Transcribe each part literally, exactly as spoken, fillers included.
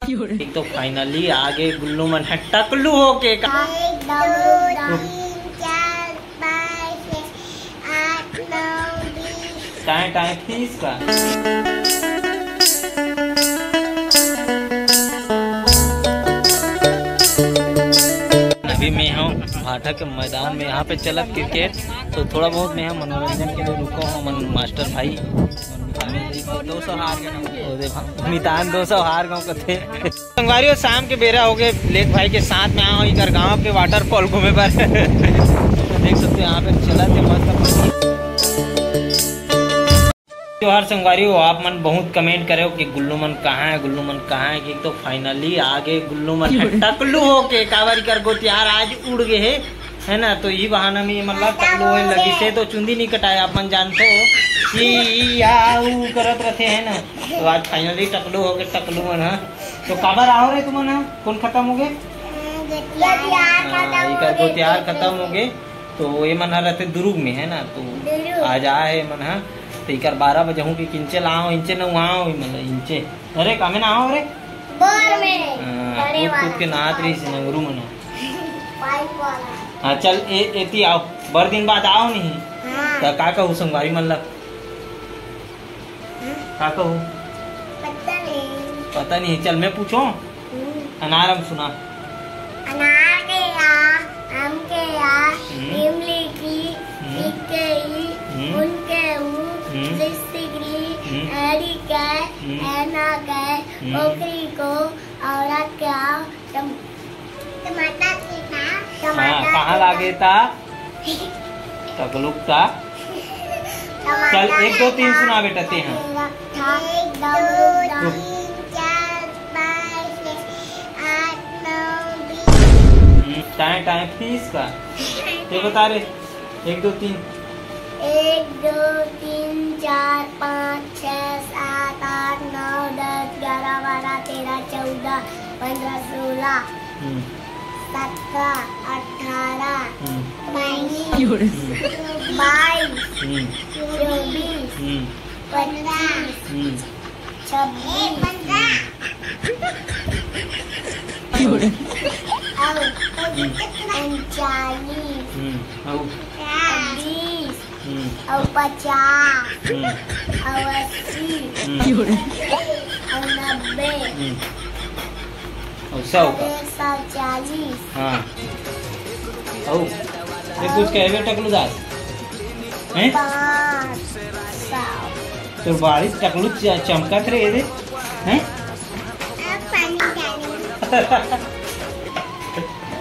एक तो finally आगे गुल्लू मन ह टकलू होके का। एक, दो, तीन, चार, पाँच, छः, आठ, नौ, बीस। टाएं टाएं फीस का। अभी मैं हूँ भाटा के मैदान में, यहाँ पे चलत क्रिकेट, तो थोड़ा बहुत मैं यहाँ मनोरंजन के लिए रुका हूँ। मन मास्टर भाई दो सौ हार गए, मितान दो सौ हार गए कथे। संगवारी हो, शाम के बेरा हो गए, लेक भाई के साथ में आए हूँ इधर गांव के waterfall घूमे बर। तो देख सकते हो यहाँ पे चला थे मस्त। जोहार संगवारी हो, आप मन बहुत comment करे हो कि गुल्लू मन कहाँ है, गुल्लू मन कहाँ है, कि तो finally आ गए गुल्लू मन टकलू होके। काबर इकर गोतियार आज उड़ गए है, है ना, तो यही बहाना में ये मतलब टकलू होए लगी से तो चुंदी नहीं कटाए। आप मन जानते हो कि ई आ ऊ करत रहते हैं ना, तो आज finally टकलू होके टकलू मन, हाँ। तो काबर आओ रे तुमन ह? कोन खत्म हो गए? हाँ, इकर गोतियार खत्म हो गए। तो ये मन ह रहते दुरुग में, है ना, तो दुरुग। आज आ है मन ह, तो इकर बारह बजे हूँ कि किंचे लाओ, इंचे न आओ, मतलब इंचे। अरे कामे ना आओ रे। बोर में। हाँ, अरे कूद कूद के नहात रही से नंगरू मन ह। पाइप वाला। हाँ चल, ए, एती आओ, बर दिन बाद आओ नहीं। हाँ। तो का कहूँ संगवारी मन ला? का कहूँ? पता नहीं। पता नहीं, चल मैं पूछूं। हम्म। अनार आम सुना। अनार के आ, आम के आ, हम्म। इमली की, हम्म। ईख के ई, हम्म। उन के ऊ, हम्म। सिस्तिगरी, हम्म। एड़ी के, हम्म। ऐना के, हम्म। ओकरी को, औरत के आ, टम-, टमाटर के आ, हाँ, टमाटर कहाँ के आ। लागे ता? टकलुक ता। चल, एक, दो, तीन सुना बेटा, ते हाँ। एक, दो, तीन, चार, पाँच, छः, आठ, नौ, बीस। हम्म, टाएं, टाएं, फीस का। ते बता रे, एक, दो, तीन। एक, दो, तीन, चार, पाँच, छः, सात, आठ, नौ, दस, ग्यारह, बारह, तेरह, चौदह, पन्द्रह, सोलह, हम्म। सत्रह, अठारह, हम्म। उन्नीस, हम्म। बाईस, हम्म। चौबीस, हम्म। पच्चीस, हम्म। छब्बीस, हम्म। और हम्म। उनचालीस, हम्म। और छब्बीस, हम्म। अउ पचास, हम्म। अउ अस्सी, हम्म। अउ नब्बे, हम्म। अउ सौ का? एक सौ चालीस। हाँ। अउ, ये कुछ कहबे टकलू दास? हैं? पाँच सौ। तो बारिश टकलू च-, चमकत रे, ये दे। हैं? अब पानी डालूं।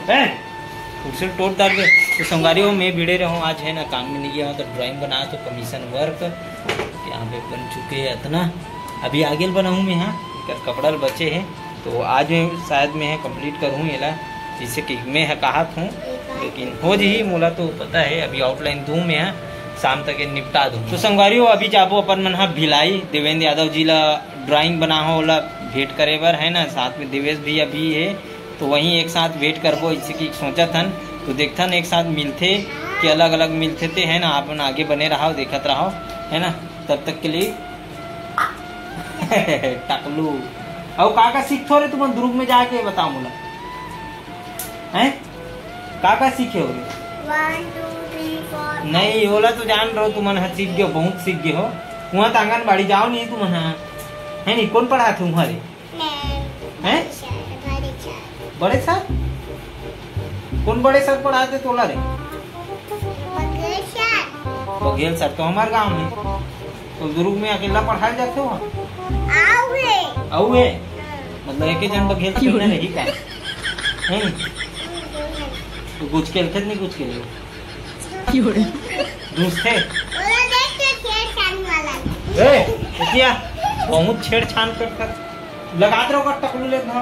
हैं? कुर्सी टोट डाल के। तो संगवारी हो, मैं भिड़े रहूँ, आज है ना काम में नहीं गया, तो drawing बना तो commission work, यहाँ पे बन चुके हैं इतना। अभी आगे ल बनाऊँ मैं, हाँ, एकर कपड़ा ल बचे है, तो आज मैं शायद मैं है complete करूँ एला, जैसे कि मैं है कहत हूँ, लेकिन हो जही, मोला तो पता है, अभी outline दूँ मैं, हाँ, शाम तक ये निपटा दूँ। तो संगवारी हो, अभी जाबो अपन मन हा भिलाई, देवेंद्र यादव जी ला drawing बना हो, ओला भेंट करे बर, है ना, साथ में देवेश भैया भी है, तो वहीं एक साथ wait करबो, इसे कि सोचत हन, तो देखथन एक साथ मिलथे कि अलग-अलग मिलथे, ते है ना, आप मन आगे बने रहो, देखत रहो, है ना, तब तक के लिए। टकलू, अउ का का सीखथो रे तुमन दुरुग में जाके, बताओ मोला, हैं? का का सीखे हो रे? One, two, three, four, नहीं, ओला तो जान रहो, तुमन ह सीख गए हो, बहुत सीख गए हो। वहाँ तो आंगनबाड़ी जाओ नहीं तुमन ह, है नहीं? कौन पढ़ाथे वहाँ रे? हैं? बड़े सर, बड़े सर। बड़े सर? कौन बड़े सर पढ़ाथे तोला रे? बघेल सर। बघेल सर तो हमार गांव में, तो दुरुग में अकेला पढ़ाए जाथे हो? आऊ है। आऊ है? हाँ। मतलब एक ही जन बघेल सर ना रही का? हैं? तो कुछ खेलथे नहीं, कुछ खेले? दूसरे? ओला देख के छेड़छाड़ वाला। ए, क्या? बहुत छेड़छाड़ कर कर लगात रहो का टकलू ले ना।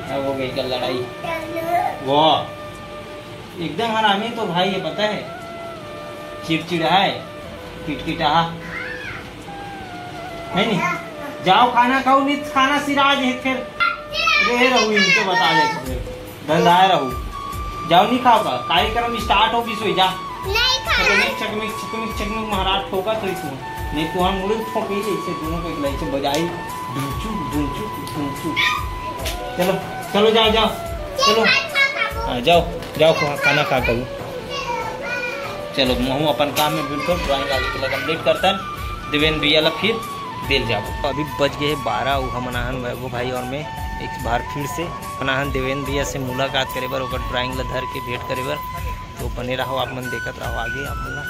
अब हो गई कल लड़ाई। वो एकदम हरामी तो भाई, ये पता है, चिड़चिड़ा है, किटकिटाहा है नहीं। जाओ खाना खाओ, नहीं खाना सिराज है फिर। रे रहू इनके बता दे, धंधा है रहू। जाओ नहीं खाओ का, कार्यक्रम start होगी सोई जा। नहीं खाना। चकमिक चकमिक चकमिक चकमिक महाराज ठोका सोई तू। नहीं, तुहार मुड़ी ठोंकी, ऐसे दोनों को एक लाइन से बजाई, डुमचुक, डुमचुक, डुमचुक। चलो, चलो, जाओ, जाओ, चलो। हाँ, जाओ, जाओ, खा-, खाना खा करो। चलो, महू अपन काम में जुट कर ड्राइंग आगे के लगन लेट करतन, देवेंद्र भैया ला फिर देल जाबो। अभी बज गए हैं बारह, वो हमन आहन वैभव भाई और मैं एक बार फिर से अपन आहन देवेंद्र भैया से मुलाकात करे बर, ओकर ड्राइंग ला धर के भेंट करे बर। तो बने रहो, आप मन देखत रहो आगे आप मन ला।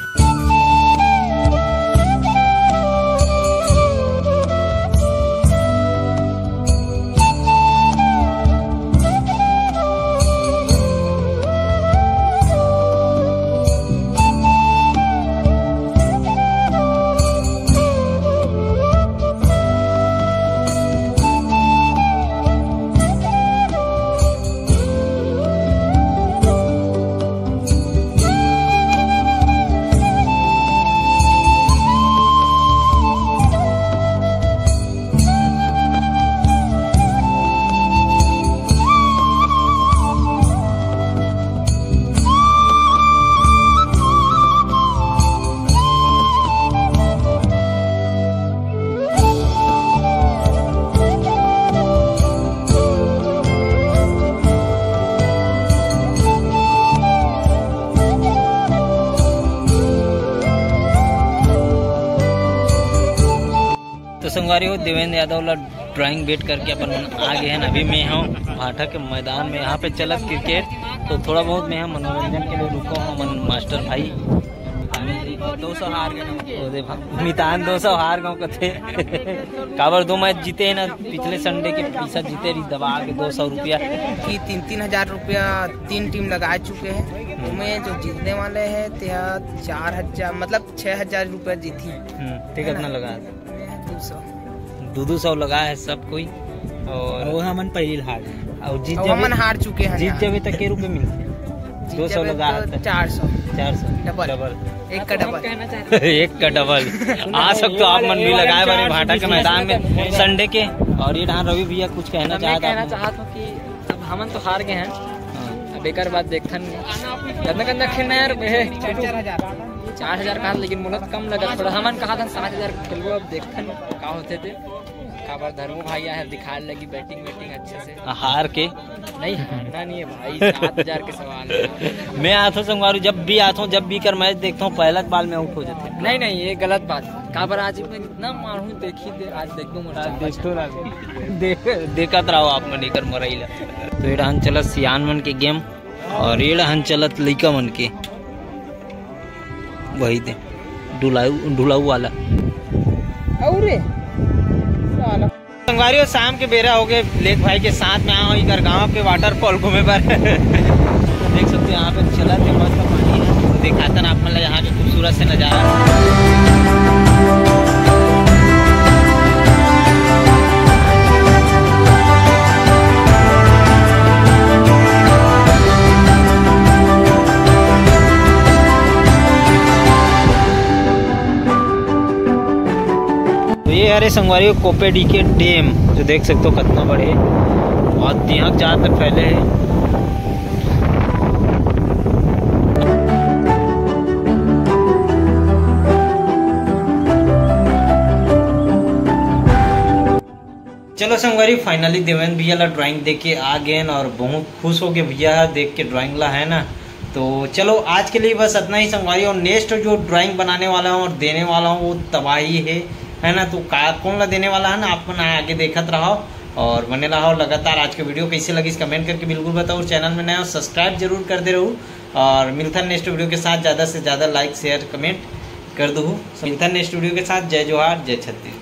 तो संगवारी हो, देवेंद्र यादव ला ड्राइंग भेंट करके अपन मन आ गए हैं। अभी मैं हूँ भाटा के मैदान में, यहाँ पे चलत क्रिकेट, तो थोड़ा बहुत मैं यहाँ मनोरंजन के लिए रुका हूँ। मन मास्टर भाई दो सौ हार गए, ओ दे भा-, मितान दो सौ हार गए कथे। काबर दो मैच जीते हैं ना, पिछले संडे के पैसा जीते रही दबा के दो सौ रुपया। कि तीन तीन हजार रुपया तीन टीम लगा चुके हैं, उनमें जो जीतने वाले हैं ते चार हजार, मतलब छः हजार रुपया जीती। हम्म, ते है ना? कितना लगा? दो सौ। दो दो सौ लगा है सब कोई। और और वो हमन पहली हार गए। और जीत और जावे, हमन हार चुके हैं जीत यहाँ। जावे तो के रुपये मिलते? जीत दो सौ जावे लगा तो है। चार सौ। चार सौ। डबल। डबल। एक का डबल। एक का डबल। आ सकते हो आप मन भी लगाए बारे भाटा के मैदान में संडे के। और ये डहान रवि भैया कुछ कहना मैं चाहता कहना हूँ। चाहता हूँ कि अब हमन तो हार गए हैं। हाँ। अब एक बार देखथन, गंदा गंदा खेलना यार, बे। चार चार हजार। चार हजार कहा, लेकिन मोला तो कम लगा थोड़ा। हमन कहा था सात हजार खेलबो, अब देखथन का होथे ते। काबर धर्मू भाई आए हैं, दिखाए लगी बैटिंग वैटिंग अच्छे से। हार के? नहीं, हारना नहीं है भाई, सात हजार के सवाल है। मैं आथो संगवारी, जब भी आथो, जब भी कर मैच देखता हूँ, पहला बॉल में आउट हो जाते हैं। नहीं, नहीं, ये गलत बात है। काबर आज मैं इतना मारू देखी दे, आज देखो मोला आज चार देखो ना। देख, देखत रहो आप मन एकर मरई ला। तो ये रहन चलत सियान मन के गेम और ये रहन चलत लइका मन के वही दे ढुलाऊ, ढुलाऊ वाला। अउ रे साला। संगवारी हो, शाम के बेरा हो गए, लेक भाई के साथ में आए हो इधर गांव के वाटरफॉल घूमे बर। तो देख सकते हो यहाँ पे चलत है, मस्त पानी है। तो दिखाता ना आप मन ला यहाँ के खूबसूरत से नज़ारा। तो ये हरे संगवारी हो कोपेडी के डैम, जो देख सकते हो कितना बड़े है और तिहक जात तक फैले है। चलो संगवारी, फाइनली देवेंद्र भैया ला ड्राइंग दे के आ गए और बहुत खुश हो गए भैया देख के ड्राइंग ला, है ना। तो चलो आज के लिए बस इतना ही संगवारी, और नेक्स्ट जो ड्राइंग बनाने वाला हूँ और देने वाला हूँ वो तबाही है, है ना। तो का कौन ला देने वाला है ना, आप मन आगे देखत रहो और बने रहो लगातार। आज के वीडियो कैसे लगी कमेंट करके बिल्कुल बताओ, और चैनल में नया हो सब्सक्राइब जरूर कर दे रहो, और मिलता नेक्स्ट वीडियो के साथ। ज़्यादा से ज़्यादा लाइक शेयर कमेंट कर दो। मिलता नेक्स्ट वीडियो के साथ। जय जोहार, जय छत्तीसगढ़।